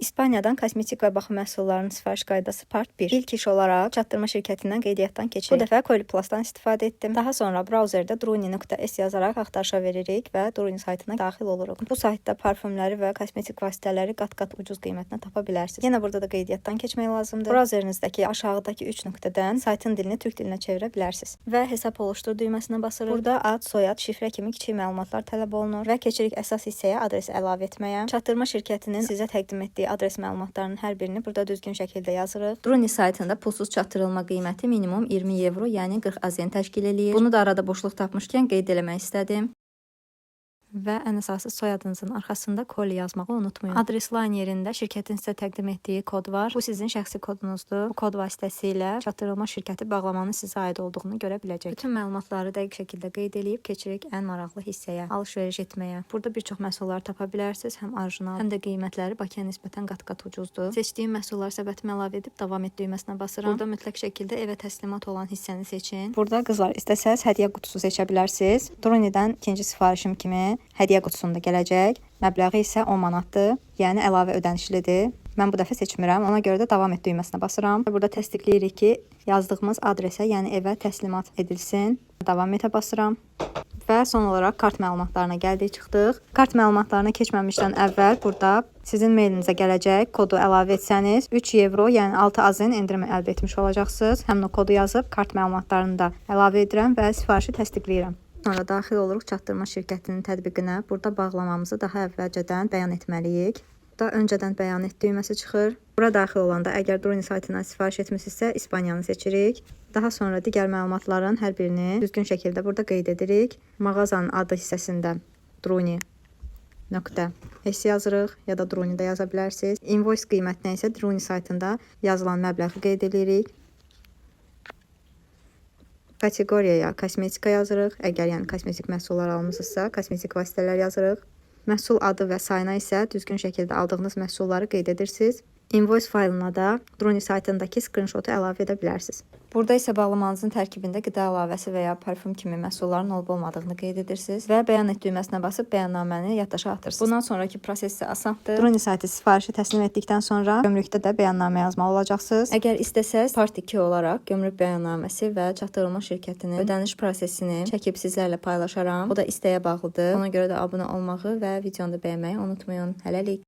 İspaniyadan kosmetik və baxım məhsullarının sifariş qaydası part 1. İlk iş olaraq çatdırma şirkətindən qeydiyyatdan keçirik. Bu dəfə Coeli Plus-dan istifadə etdim. Daha sonra brauzerdə druni.es yazaraq axtarışa veririk və Druni saytına daxil oluruq. Bu saytda parfümləri və kosmetik vasitələri qat-qat ucuz qiymətinə tapa bilərsiniz. Yenə burada da qeydiyyatdan keçmək lazımdır. Brauzerinizdəki aşağıdakı 3 nöqtədən saytın dilini türk dilinə çevirə bilərsiniz. Və hesab oluştur düyməsinə basırıq. Burada ad, soyad, şifrə kimi kiçik məlumatlar tələb olunur və keçirik əsas hissəyə, adres əlavə etməyə. Çatdırma şirkətinin sizə təqdim etdiyi adres məlumatlarının hər birini burada düzgün şəkildə yazırıq. Druni saytında pulsuz çatdırılma qiyməti minimum 20 evro, yəni 40 AZN təşkil eləyir. Bunu da arada boşluq tapmışkən qeyd eləmək istədim. Və ən əsası soyadınızın arxasında koli yazmağı unutmayın. Adres line yerində şirkətin sizə təqdim etdiyi kod var. Bu sizin şəxsi kodunuzdur. Bu kod vasitəsilə çatdırılma şirkəti bağlamanın sizə aid olduğunu görə biləcək. Bütün məlumatları dəqiq şəkildə qeyd eləyib keçirik ən maraqlı hissəyə, alış-veriş etməyə. Burada bir çox məhsullar tapa bilərsiniz, həm orijinal, həm də qiymətləri Bakıya nisbətən qat-qat ucuzdur. Seçdiyim məhsulları səbətimə əlavə edib davam et düyməsinə basıram. Burada mütləq şəkildə evə təslimat olan hissəni seçin. Burada qızlar, istəsəz hədiyyə qutusu seçə bilərsiniz. Drunidən ikinci sifarişim kimi hədiyyə qutusunda gələcək. Məbləği isə 10 manatdır. Yəni əlavə ödənişlidir. Mən bu dəfə seçmirəm. Ona görə də davam et düyməsinə basıram. Burada təsdiqləyirik ki, yazdığımız adresə, yəni evə təslimat edilsin. Davam etə basıram. Və son olaraq kart məlumatlarına gəldik, çıxdıq. Kart məlumatlarına keçməmişdən əvvəl burada sizin mailinizə gələcək kodu əlavə etsəniz 3 evro, yəni 6 AZN endirim əldə etmiş olacaqsınız. Həmin o kodu yazıb kart məlumatlarını da əlavə edirəm və sifarişi təsdiqləyirəm. Sonra daxil oluruq çatdırma şirkətinin tətbiqinə. Burada bağlamamızı daha əvvəlcədən bəyan etməliyik. Burada öncədən bəyan et düyməsi çıxır. Bura daxil olanda əgər Druni saytından sifariş etmisinizsə, İspaniyanı seçirik. Daha sonra digər məlumatların hər birini düzgün şəkildə burada qeyd edirik. Mağazanın adı hissəsində druni.es yazırıq ya da Druni də yaza bilərsiniz. Invoice qiymətinə isə Druni saytında yazılan məbləği qeyd edirik. Kateqoriyaya kosmetika yazırıq. Əgər yəni kosmetik məhsullar almısınızsa, kosmetik vasitələr yazırıq. Məhsul adı və sayına isə düzgün şəkildə aldığınız məhsulları qeyd edirsiniz. Invoice faylına da Druni saytındakı screenshotu əlavə edə bilərsiniz. Burada isə bağlamanızın tərkibində qida əlavəsi və ya parfüm kimi məhsulların olub-olmadığını qeyd edirsiniz və bəyan et düyməsinə basıb bəyannaməni yaddaşa atırsınız. Bundan sonrakı proses isə asandır. Druni saytı sifarişi təslim etdikdən sonra gömrükdə də bəyannamə yazmalı olacaqsınız. Əgər istəsəz part 2 olaraq gömrük bəyannaməsi və çatdırılma şirkətinin ödəniş prosesini çəkib sizlərlə paylaşaram. O da istəyə bağlıdır. Ona görə də abunə olmağı və videonu da bəyənməyi unutmayın. Hələlik.